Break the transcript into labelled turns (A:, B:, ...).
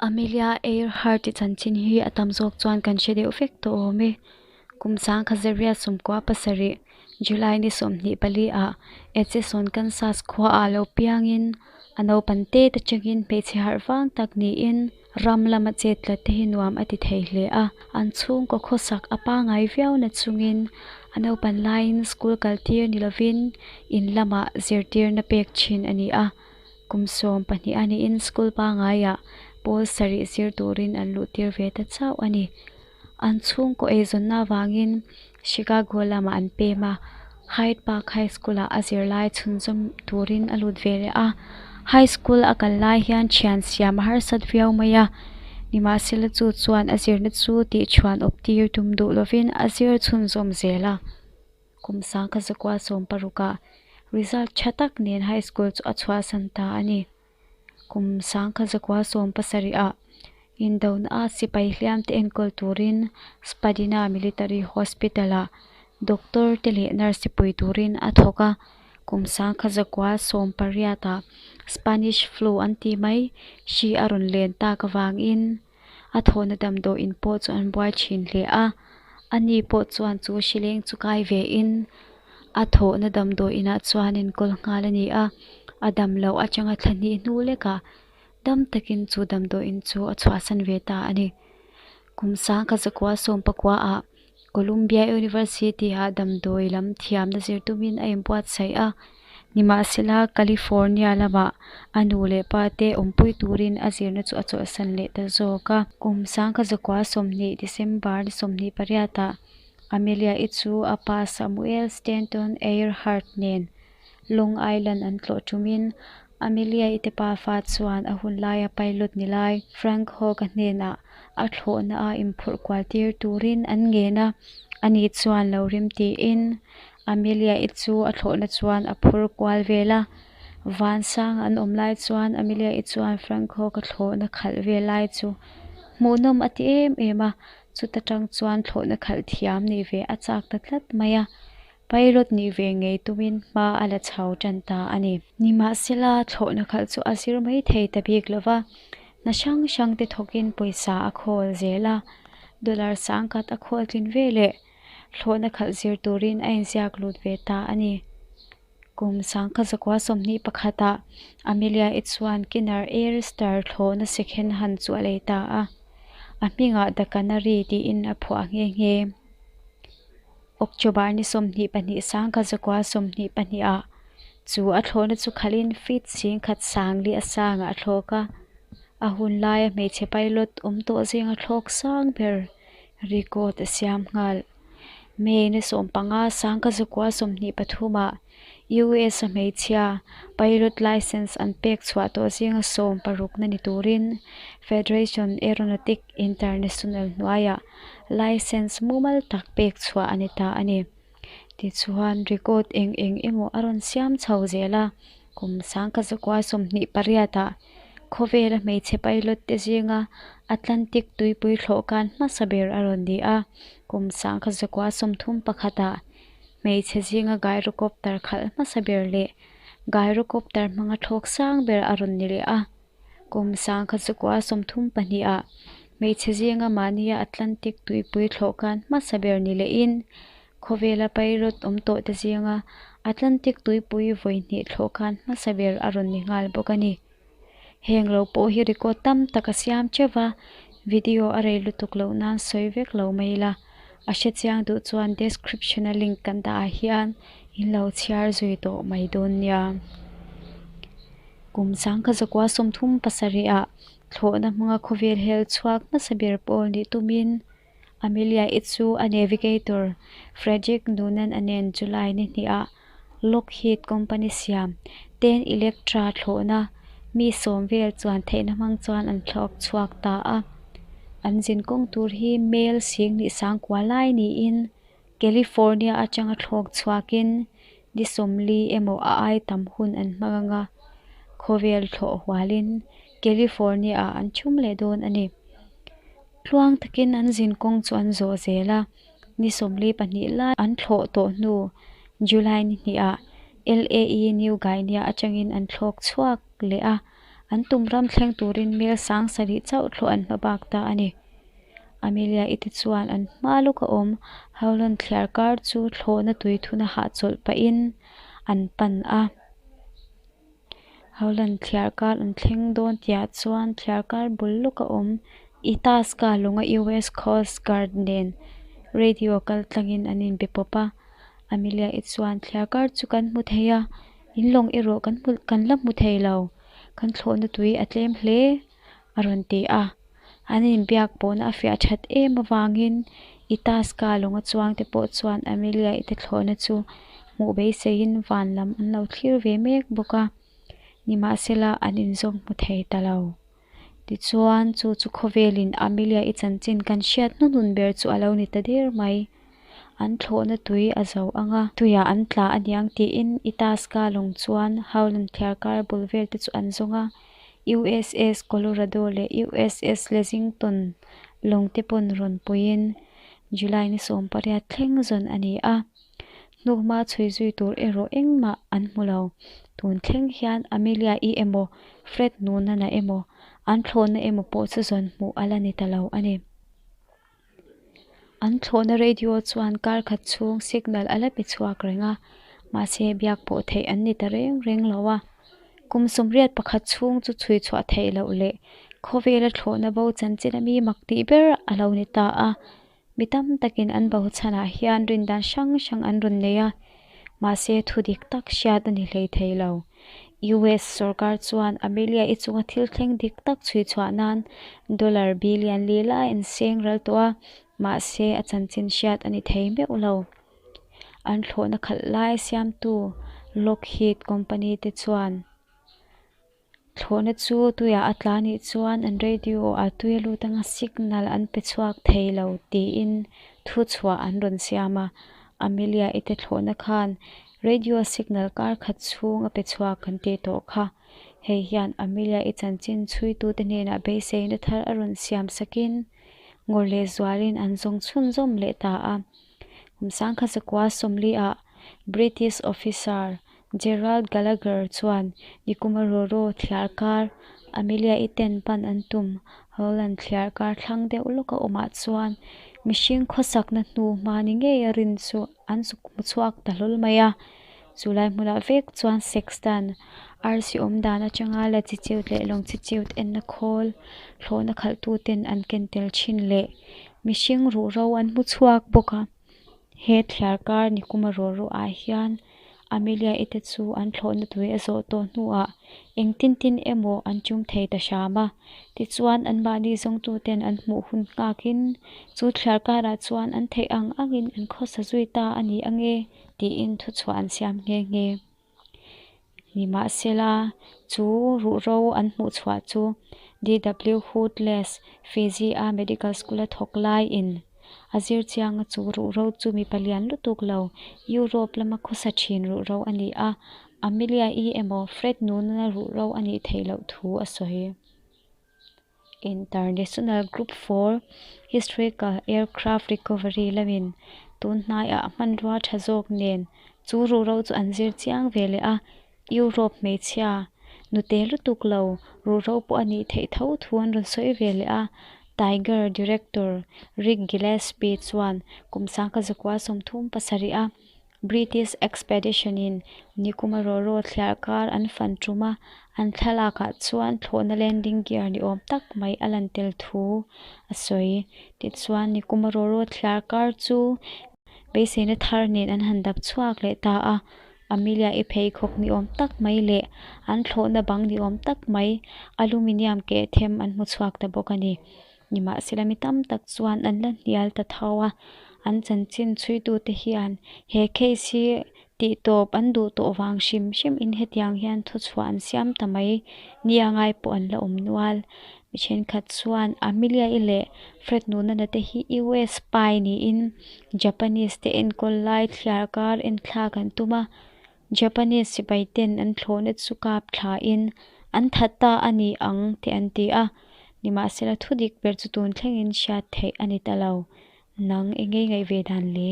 A: Amelia Earhart-i chanchin hi a tam zawk chuan kan hre deuh vek tawh awm e. Kum 1997, July ni 24 ah Atchison, Kansas khuaah lo piangin a naupan tet atangin hmeichhe harh vang tak niin ram lama chet tlat te hi nuam a ti thei hle a. An chhungkaw khawsak a pangai viau na chungin a naupan laiin school kal tir ni lovin in lamah zirtirna pek thin a ni a. Kum 12 a niin school pangaiah pawl sarih zir turin an luh tir ve ta chauh a ni. An chhungkaw eizawnna avangin Chicago lamah an pem a, Hyde Park High School-ah a zirlai chhunzawm turin a lut ve leh a. High School a kal lai hian thian siam a harsat viau mai a, nimahsela chu chuan a zirna chu tihchhuan awp tir tum duh lovin a zir chhunzawm zel a. Kum 1916-ah result tha tak nen high school chu a chhuahsan ta a ni. Kum 1917-ah indona sipai hliam te enkawl turin Spadina Military Hospital-ah doctor te leh nurse pui turin a thawk a. Kum 1918-ah Spanish flu an tih mai hri a rawn len tak avangin a thawhna damdawiin pawh chu an buai thin hle a. Ani pawh chuan chu hri leng chu kai vein a thawhna damdawiinah chuan enkawl nghal a ni a. A dam loh atanga thla hnih hnu lekah dam takin chu damdawiin chu a chhuahsan ve ta a ni. Kum 1919-ah Columbia University-ah damdawi lam thiamna zir tumin a inbuatsaih a. Nimahsela California lamah a nu leh pa te awmpui turin a zirna chu a chawlhsan leh ta zawk a. Kum 1920 December ni 28-ah Amelia-i chu a pa Samuel Stanton Earhart nen Long Island an tlawh tumin Amelia-i te pafa chuan a hun laia pilot ni lai Frank Hogg-a hnenah a thlawhna a inphurh kual tir turin an ngen a. Ani chuan lo rem tiin Amelia-i chu a thlawhna chuan a phur kual vel a. Vansanga an awm lai chuan Amelia-i chuan Frank Hogg-a thlawhna khalh vel lai chu hmuhnawm a ti em em a. Chuta tang chuan thlawhna khalh thiam nih ve a chak ta tlat mai a. Pilot nih ve ngei tumin hma a la chho tan ta a ni. Nimahsela, thlawhna khalh chu a zir mai thei ta bik lo va, hna hrang hrang te thawkin pawisa a khawl zel a, dollar sangkhat a khawl tlin ve leh thlawhna khalh zir turin a inziak lut ve ta a ni. Kum 1921-ah Amelia-i chuan Kinner Air Star thlawhna second hand chu a lei ta a, a hmingah The Canary tiin a phuah nghe nghe. October ni 22 1922-ah chu a thlawhna chu khalhin feet 10,000 sang li a sangah a thlawk a, a hun laia hmeichhe pilot awm tawh zinga thlawk sang ber record a siam nghal. May ni 15 1923-ah US a hmeichhia pilot license an pek chhuah tawh zinga 60 na ni turin Federation Aeronautic International hnuaiah license mumal tak pek chhuah a ni ta a ni. Tichuan record eng eng emaw a rawn siam chho zel a, kum 1928-ah khawvela hmeichhe pilot te zinga Atlantic tuipui thlawhkan hmasa ber a rawn ni a, kum 1931-ah hmeichhe zinga gyrocopter khalh hmasa ber leh gyrocopter hmanga thlawk sang ber a rawn ni leh a. Kum 1932-ah hmeichhe zinga mahnia Atlantic tuipui thlawhkan hmasa ber ni lehin khawvela pilot awm tawh te zinga Atlantic tuipui vawi hnih thlawhkan hmasa ber a rawn ni nghal bawk a ni. Heng lo pawh hi record tam tak a siam teuh va, video a rei lutuk loh nan sawi vek lo mai ila. A hrechiang duh chuan description a link kan dah ah hian in lo chhiar zui tawh mai dawn nia. Kum 1937-ah thlawhna hmanga khawvel hel chhuak hmasa ber pawl nih tumin Amelia-i chu a navigator Frederick Noonan a nen July ni hnihah Lockheed Company siam Ten Electra thlawhna mi sawm vel chuan theihna hmang chuan an thlawk chhuak ta a. An zin kawng tur hi mel sing nih sang kua lai niin California atanga thlawk chhuakin ni 40 emaw a ai tam hun an hmang anga khawvel thlawh hualin California-ah an thum leh dawn a ni. Tluang takin an zin kawng chu an zawh zel a, ni 42 lai an thlawh tawh hnu July ni hnihah LAE New Guinea atangin an thlawk chhuak leh a, An tum ram thleng turin mel 7000 chauh thlawh an hmabak ta a ni. Amelia-i te chuan an hma lawka awm Howland thliarkar chu thlawhna tuithuna hahchawlh pahin an pan a. Howland thliarkar an thleng dawn tihah chuan thliarkar bul lawka awm Itasca lawnga US Coast Guard nen radio kaltlangin an inbe pawp a. Amelia-i chuan thliarkar chu kan hmu thei a, in lawng erawh kan hmu kan la hmu thei lo. Kan thlawhna tui a tlem hle, a rawn ti a. An inbiak pawhna a fiah that em avangin Itasca lawnga chuangte pawh chuan Amelia-i te thlawhna chu hmuh beiseiin van lam an lo thlir ve mek bawk a. Nimahsela, an inzawm hmu thei ta lo. Tichuan, chu chu khawvelin Amelia-i chanchin kan hriat hnuhnun ber chu a lo ni ta der mai. An thlawhna tui a zo ang a, tuiah an tla a niang tiin Itasca lawng chuan Howland thliarkar bul vel te chu an zawng a, USS Colorado leh USS Lexington lawng te pawn rawn puiin July ni 18 thleng zawn a ni a. Hnuhma chhui zui tur erawh engmah an hmu lo. Tun thleng hian Amelia-i emaw, Fred Noonan-a emaw, an thlawhna emaw pawh chu zawn hmuh a la ni ta lo a ni. An thlawhna radio chuan kar khat chhung signal a la pe chhuak reng a, mahse biak pawh theih an ni ta reng reng lo a. Kum 81 chhung chu chhui chhuah theih loh leh khawvela thlawhna bo chanchin a mi mak tih ber a lo ni ta a. Mi tam takin an bo chhanah hian rindan hrang hrang an rawn nei a, mahse thu dik tak hriat a ni hlei thei lo. US sorkar chuan Amelia-i chunga thil thleng dik tak chhui chhuah nan dollar billion li lai an seng ral tawh a, mahse a chanchin hriat a ni thei meuh lo. An thlawhna khalh lai siamtu Lockheed company te chuan Thlawhna chu tuiah a tla nih chuan an radio ah tui a lut anga signal an pe chhuak thei lo tiin thuchhuah an rawn siam a. Amelia-i te thlawhna khan radio signal kar khat chhung a pe chhuak kan tih tawh kha. Hei hian Amelia-i chanchin chhuitute hnenah beiseina thar a rawn siam sakin ngawr leh zualin an zawng chhunzawm leh ta a. Kum 1940 ah British officer Gerald Gallagher chuan Nikumaroro thliarkar Amelia-i ten pan an tum Howland thliarkar thlang deuh lawka awmah chuan mihring khawsakna hnu hma ni ngei a rin chu an zuk hmu chhuak ta hlawl mai a. Chulai hmunah vek chuan Sexton arsi awm dan atanga latitude leh longitude enna khawl thlawhna khalhtu ten an ken tel thin leh mihring ruhro an hmu chhuak bawk a. He thliarkar Nikumaroro ah hian Amelia-i te chu an thlawhna tui a zawh tawh hnuah engtin tin emaw an tum thei ta hram a. Tichuan anmahni zawngtuten an hmuh hun nghakin chu thliarkarah chuan an theih ang angin an khawsa zui ta a ni ange tiin thuchhuah an siam nghe nghe. Nimahsela, chu ruhro an hmuh chhuah chu DW Hoodless, Fiji-a medical school-a thawk laiin a zir chianga chu ruhro chu mipa lian lutuk lo Europe lama khawsa thin ruhro a ni a, Amelia-i emaw Fred Noonan-a ruhro a nih theih loh thu a sawi. International Group for Historical Aircraft Recovery lamin tun hnaiah hmanrua tha zawk nen chu ruhro chu an zir chiang ve leh a, Europe hmeichhia nute lutuk lo ruhro pawh a nih theih tho thu an rawn sawi ve leh a. Tiger Director Rick Gillespie chuan kum 1937 a British Expedition in Nikumaroro thliarkar an fan tum a, an thlalakah chuan thlawhna landing gear ni awm tak mai a lan tel thu a sawi. Tichuan Nikumaroro thliarkar chu beiseina thar nen an han dap chhuak leh ta a. Amelia-i pheikhawk ni awm tak mai leh an thlawhna bang ni awm tak mai aluminium keh them an hmu chhuak ta bawk a ni. Nimahsela mi tam tak chuan an la hnial ta tho a, an chanchin chhuitute hian he case hi tih tawp an duh tawh vang hrim hrim in hetiang hian thuchhuah an siam ta mai nia ngai pawh an la awm nual. Mi thenkhat chuan Amelia-i leh Fred Noonan-a te hi US spy niin Japanese te enkawl lai thliarkar enthlak an tum a, Japanese sipai ten an thlawhna chu kap thlain an that ta a ni ang te an ti a. Nimahsela thu dik ber chu tun thlengin hriat theih a ni ta lo. Nang eng ngei ngaih ve dan le?